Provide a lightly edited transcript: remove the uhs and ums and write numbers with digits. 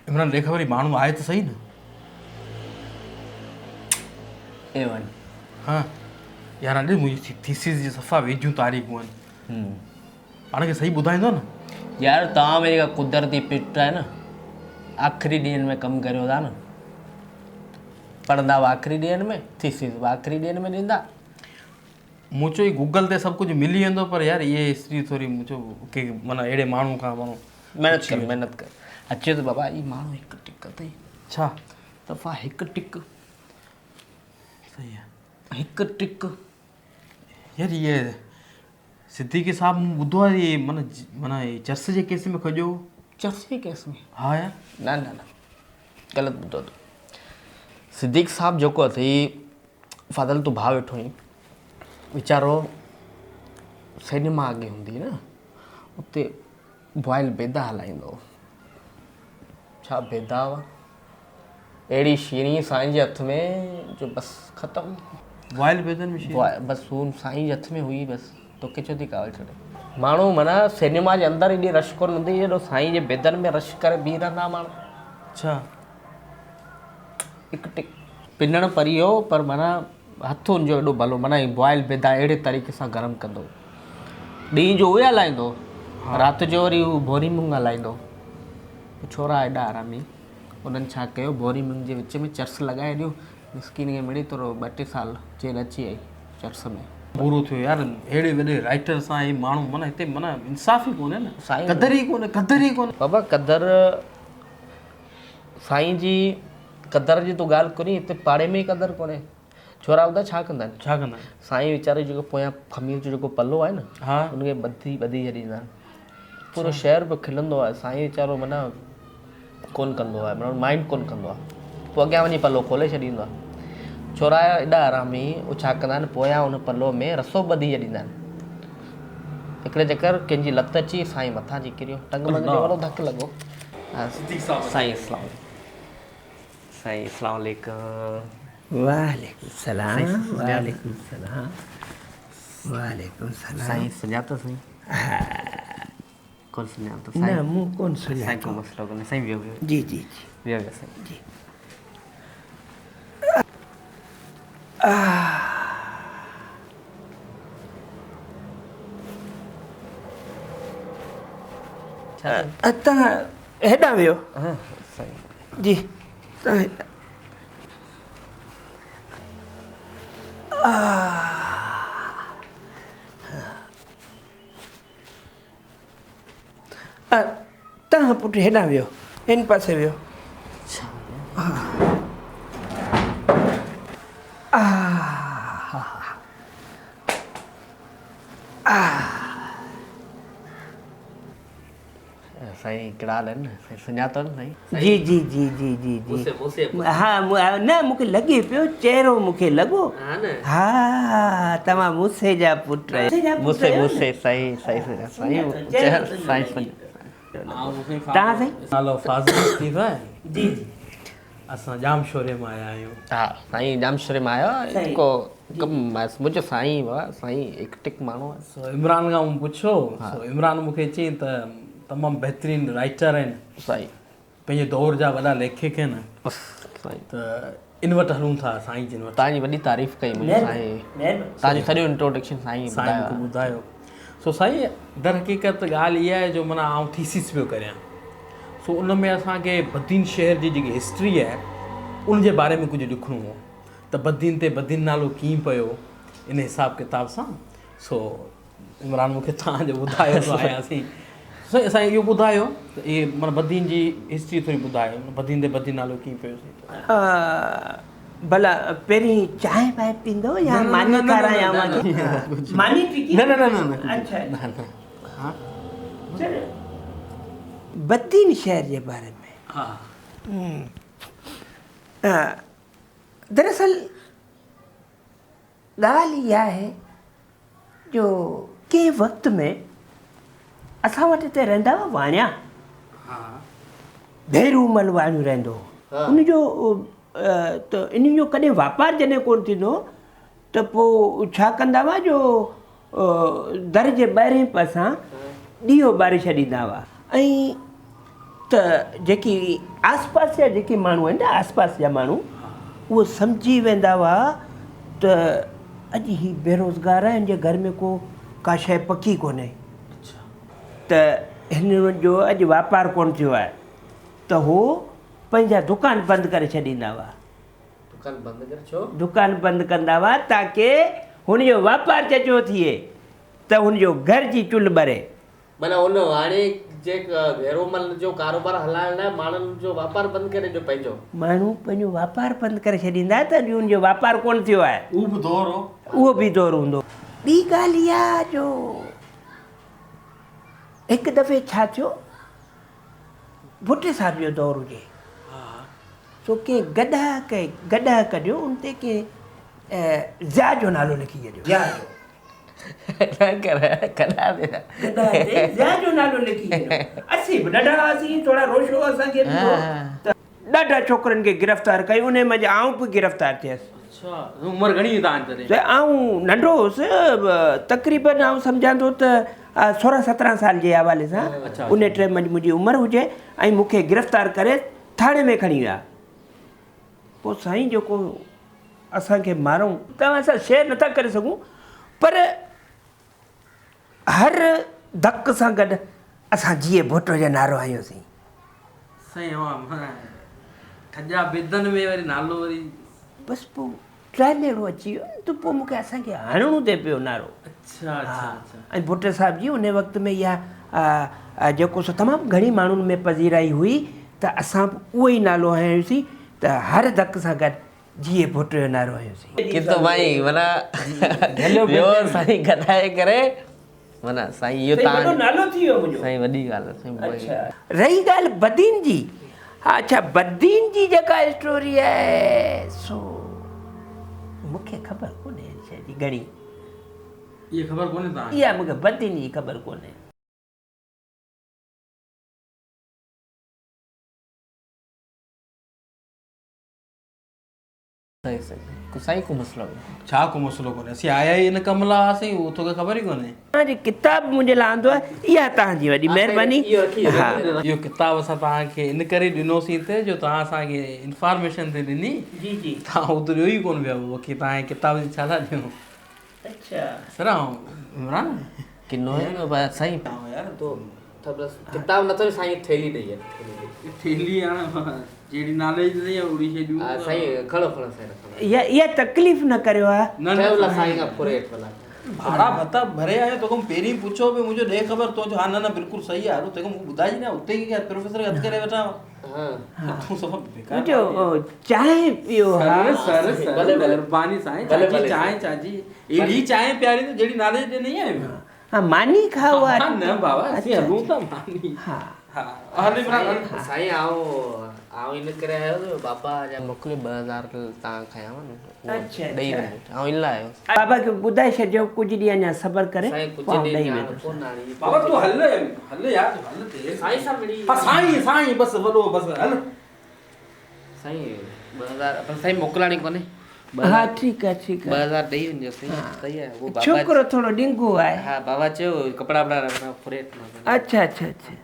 عمران ڏي خبر هي ماڻهو آهي ته صحيح نه. A one. ها يار ڏي منهنجي ٿيسز جي صفا ويجهيون تاريخون آهن. پاڻ کي صحيح ٻڌائيندو نه. يار توهان ۾ جيڪا قدرتي پٽ آهي نه آخري ڏينهن ۾ ڪم ڪريو ٿا نه پڙهندا به آخري ڏينهن ۾ ٿيسز به آخري ڏينهن ۾ ڏيندا. مون چيو هي گوگل تي سڀ ڪجهه ملي ويندو پر يار اهي هسٽري ٿوري مون چيو ڪي معنيٰ اهڙي ماڻهو کان ماڻهو محنت ڪر محنت ڪر اچي ته بابا هي ماڻهو هڪ ٽڪ اٿئي. ڇا؟ دفعا هڪ ٽڪ. صحيح آهي. هڪ ٽڪ. يار هي صديقي صاحب مون ٻڌو آهي هي معنيٰ معنيٰ هي چرس جي ڪيس ۾ کڄيو هو. چرس جي ڪيس ۾؟ ها يار. نه نه نه غلط ٻڌو تو. صديق صاحب جيڪو اٿئي فاضل تون ڀاء ويٺو آهين ويچارو سئنيما اڳي هوندي هئي نه اتي بوائل بيدا هلائيندو هو. ڇا بيدا هئا. اهڙي شيرين سائين جي هٿ ۾ جو بس ختم. بوائل بيدن ۾ شيرين. بس هو سائين جي هٿ ۾ هئي بس توکي ڇو ٿي ڪاوڙ چڙهي. ماڻهو معنيٰ سئنيما جي اندر ايڏي رش ڪونه هوندي جيڏو سائين جي بيدن ۾ رش ڪري بيهي رهندا ها ماڻهو. اڇا. هڪ ٽڪ. پنڻ پري هو پر معنيٰ هٿ هن جو ايڏو ڀلو معنيٰ هي بوائل بيدا اهڙي طريقي سان گرم ڪندو هو. ڏينهن جو اهي هلائيندو هو رات جو وري هو ڀوري مونگ هلائيندو هو. پوء ڇورا ايڏا حرامي انهن ڇا ڪيو ڀوري مونگ جي وچ ۾ چرس لڳائي ڏيو مسڪين کي مڙئي ٿورو ٻه ٽي سال جيل اچي آئي چرس ۾. برو ٿيو يار اهڙي وڏي رائيٽر سان هي ماڻهو معنيٰ هتي معنيٰ انصاف ئي ڪونهي نه قدر ئي ڪونهي قدر ئي ڪونهي. بابا قدر سائين جي قدر جي تون ڳالهه ڪرين هتي پاڙي ۾ ئي قدر ڪونهي. ڇورا ٻڌاء ڇا ڪندا آهن؟ ڇا ڪندا آهن؟ سائين ويچاري جيڪو پويان خمير جو جيڪو پلو آهي نه ها ان کي ٻڌي ٻڌي ڇڏيندا آهن. پورو شهر پيو کلندو آهي سائين ويچارو معنيٰ ڪونه ڪندو آهي معنيٰ مائنڊ ڪونه ڪندو آهي پوء اڳيان وڃي پلو کولي ڇڏيندو آهي. ڇورا ايڏا حرامي اهي ڇا ڪندا آهن پويان ان پلو ۾ رسو ٻڌي ڇڏيندا آهن. هڪڙي چڪر ڪنهن جي لت اچي سائين مٿان اچي ڪريو ٽنگ منگ جو وڏو ڌڪ لڳو. سائين اسلام عليڪم. سائين اسلام عليڪم. وعليڪم السلام وعليڪم السلام وعليڪم السلام. سائين سڃاتو سائين؟ ها. ڪون سڃاتو سائين؟ نه مون ڪون سڃاتو. سائين ڪو مسئلو ڪونهي سائين ويو ويو. جي جي جي. ويو ويو سائين. جي. توهان هيڏانهن ويو. ها سائين. جي توهان توهان پٽ هيڏانهن ويو هن پاسي ويو. سائين ڪهڙا حال آهن سائين سڃاتو نه سائين. جي جي جي جي جي جي ها نه مونکي لڳي پيو چهرو مونکي لڳو ها توهان موسي جا پٽ آهيو. موسي موسي سائين سائين سائين سائين توهان سائين. نالو فاضل لطيف آهي. جي جي. اسان ڄامشوري مان آيا آهيون. ها سائين ڄامشوري مان آيو آهي ڪو ڪم منهنجو سائين بابا سائين هڪ ٽڪ ماڻهو آهي. سو عمران کان مون پڇيو سو عمران مون کي چيائين ته تمام بهترين رائيٽر آهن. سائين. پنهنجي دور جا وڏا ليکڪ آهن. سائين. ته ان وٽ هلون ٿا سائين جن وٽ. توهان جي وڏي تعريف ڪئي منهنجي سائين. توهان جو سڄو انٽروڊڪشن سائين ٻڌايو. سائين مون کي ٻڌايو. سو سائين درحقيقت ڳالهه اها آهي جو معنيٰ آئون ٿيسز پيو ڪريان سو ان ۾ اسان کي بدين شهر جي جيڪي هسٽري آهي ان جي باري ۾ ڪجهه لکڻو هو ته بدين تي بدين نالو ڪيئن پيو ان حساب ڪتاب سان سو عمران مون کي توهان جو ٻڌايو سو آياسين سائين سائين اهو ٻڌايو ته اهي معنيٰ بدين جي هسٽري ٿوري ٻڌايو بدين تي بدين نالو ڪيئن پيو سائين ڀلا پهرين چانهه بانهه پيندو يا ماني کارايان اوهان کي؟ ماني ٽڪي؟ نه نه نه نه اڇا نه نه ها بدين شهر جي باري ۾ ها دراصل ڳالهه اها آهي جو ڪنهن وقت ۾ اسان وٽ هتي رهندا هئا واڻيا. ڀيرومل واڻيو رهندو هو. ان جو ته انهن جو ڪڏهن واپار جڏهن ڪونه ٿيندو هو ته پوء ڇا ڪندا هئا جو در جي ٻاهرين پاسان ڏيئو ٻاري ڇڏيندا هئا ۽ ته جيڪي آس پاس جا جيڪي ماڻهو آهن نه آس پاس جا ماڻهو اهو سمجهي ويندا هئا ته اڄ هي بيروزگار آهي هن جي گهر ۾ ڪو ڪا شيء پڪي ڪونهي ته هن جو اڄ واپار ڪونه ٿيو آهي ته هو پنهنجا دڪان بند ڪري ڇڏيندا هئا. دڪان بند ڪري ڇو؟ دڪان بند ڪندا هئا تاڪه هن جو واپار چچو ٿئي ته هن جو گهر جي چلهه ٻري. معنيٰ ان واڻيي جي ڀيرومل جو ڪاروبار هلائڻ لاء ماڻهن جو واپار بند ڪري ڏيو پنهنجو. ماڻهو پنهنجو واپار بند ڪري ڇڏيندا ته اڄ هن جو واپار ڪونه ٿيو آهي. اهو به دور هو. اهو به دور هوندو. ٻي ڳالهه اها جو هڪ دفعي ڇا ٿيو، ڀٽي صاحب جو دور هجي سو ڪنهن گڏهه ڪنهن گڏهه ڪڍيو ان تي ڪنهن ضياء جو نالو لکي ڇڏيو. ضياء جو. گڏهه تي ضياء جو نالو لکي ڇڏيو. اسين به ننڍا هئاسين، ٿورا روشو اسان کي به هو ته ڏاڍا ڇوڪرن کي گرفتار ڪيو، انهي منجهه آئون به گرفتار ٿيس. اڇا، عمر گهڻي هئي توهان جي تڏهن؟ ته آئون ننڍو هوس، تقريبن آئون سمجهان ٿو ته سورهن سترهن سال جي حوالي سان انهي ٽيم منجهه منهنجي عمر هجي ۽ مون کي گرفتار ڪري ٿاڻي ۾ کڻي ويا. پوء سائين جيڪو اسان کي مارئون. توهان سان شيئر نٿا ڪري سگهون پر هر ڌڪ سان گڏ اسان جيئي ڀٽو جو نعرو هنيوسين. سائين اوهان معنيٰ کڄا بيدن ۾ وري نالو وري. بس پوء ٽائيم اهڙو اچي ويو نه ته پوء مون کي اسان کي هڻڻو ٿي پيو نعرو. اڇا اڇا اڇا. ۽ ڀٽي صاحب جي انهي وقت ۾ اها جيڪو سو تمام گهڻي ماڻهن ۾ پذيرائي هئي ته اسان به اهو ئي نالو هنيوسين ته هر ڌڪ سان گڏ جيئي ڀٽو جو نعرو هنيوسين. ڪتو مائي معنيٰ ويو سائين گڏائي ڪري معنيٰ سائين اهو سائين وڏو نالو ٿي ويو منهنجو. سائين وڏي ڳالهه آهي سائين. اڇا رهي ڳالهه بدين جي ها اڇا بدين جي جيڪا اسٽوري آهي سو مون کي خبر ڪونهي ان شيء جي گهڻي. اها خبر ڪونهي توهان کي؟ اها مون کي بدين جي خبر ڪونهي. صحيح صحيح سائين ڪو مسئلو ڪونهي. ڇا ڪو مسئلو ڪونهي اسين آيا ئي ان ڪم لاء هئاسين اهو توکي خبر ئي ڪونهي. توهان جي ڪتاب منهنجي لاء آندو آهي اها توهان جي وڏي مهرباني ها. اهو ڪتاب اسان توهان کي ان ڪري ڏنوسين ته جو توهان اسان کي انفارميشن ٿي ڏني جي جي. توهان اتي ڏيو ئي ڪونه پيا باقي توهان کي ڪتاب جي ڇا ٿا ڏيون. اڇا. سر عمران. ڪنو هي نه سائين. يار تو بس ڪتاب نٿو سائين ٿيلي ڏئي ڇڏ ٿيلي ڏئي. ٿيلي هاڻ جهڙي ناليج اٿئي اوڙي شي ڏيون. ها سائين کڻو کڻو سائين کڻو. اها تڪليف نه ڪريو ها. نه نه ٺهيو سائين کان ڦري هيٺ ڀلا. ڀاڙا ڀتا ڀري آيو توکان پهرين پڇيو به منهنجو ڏي خبر تو چيو ها نه نه بلڪل صحيح آهي هلو تنهن کان مون ٻڌائي نه اتي ئي پروفيسر کي هٿ ڪري ويٺا ها تون صفا بيڪار منهنجو چانهه پيو ها. سر سر سر مهرباني سائين چاچي چانهه چاچي اهڙي چانهه پياري ته جهڙي ناليج ڏي نه آهي. ها ماني کائو ها. ها نه بابا اسين هلون ٿا ماني ها ها هل عمران هل. سائين آئون آئون ان ڪري آيو جو بابا جا موڪليو 2000 تان کنيا هئا نه اڇا ڏئي وڃو آئون ان لاء آيو. بابا کي ٻڌائي ڇڏجو ڪجهه ڏينهن اڃا صبر ڪري سائين پوء ڪجهه آئون ڏئي ڏينهن ويندس. ڪونه هاڻي بابا تون هل هل يار تون هل تي سائين سان ملي ها سائين سائين بس وڏو بس هل. سائين 2000 پر سائين موڪلاڻي ڪونهي. ها ٺيڪ آ ٺيڪ آ. 2000 ڏئي وڃجو سائين صحيح آهي. ڇوڪرو ٿورو ڏنگو آهي. ها بابا چيو ڪپڙا وپڙا رکڻا ڦري. اڇا اڇا اڇا.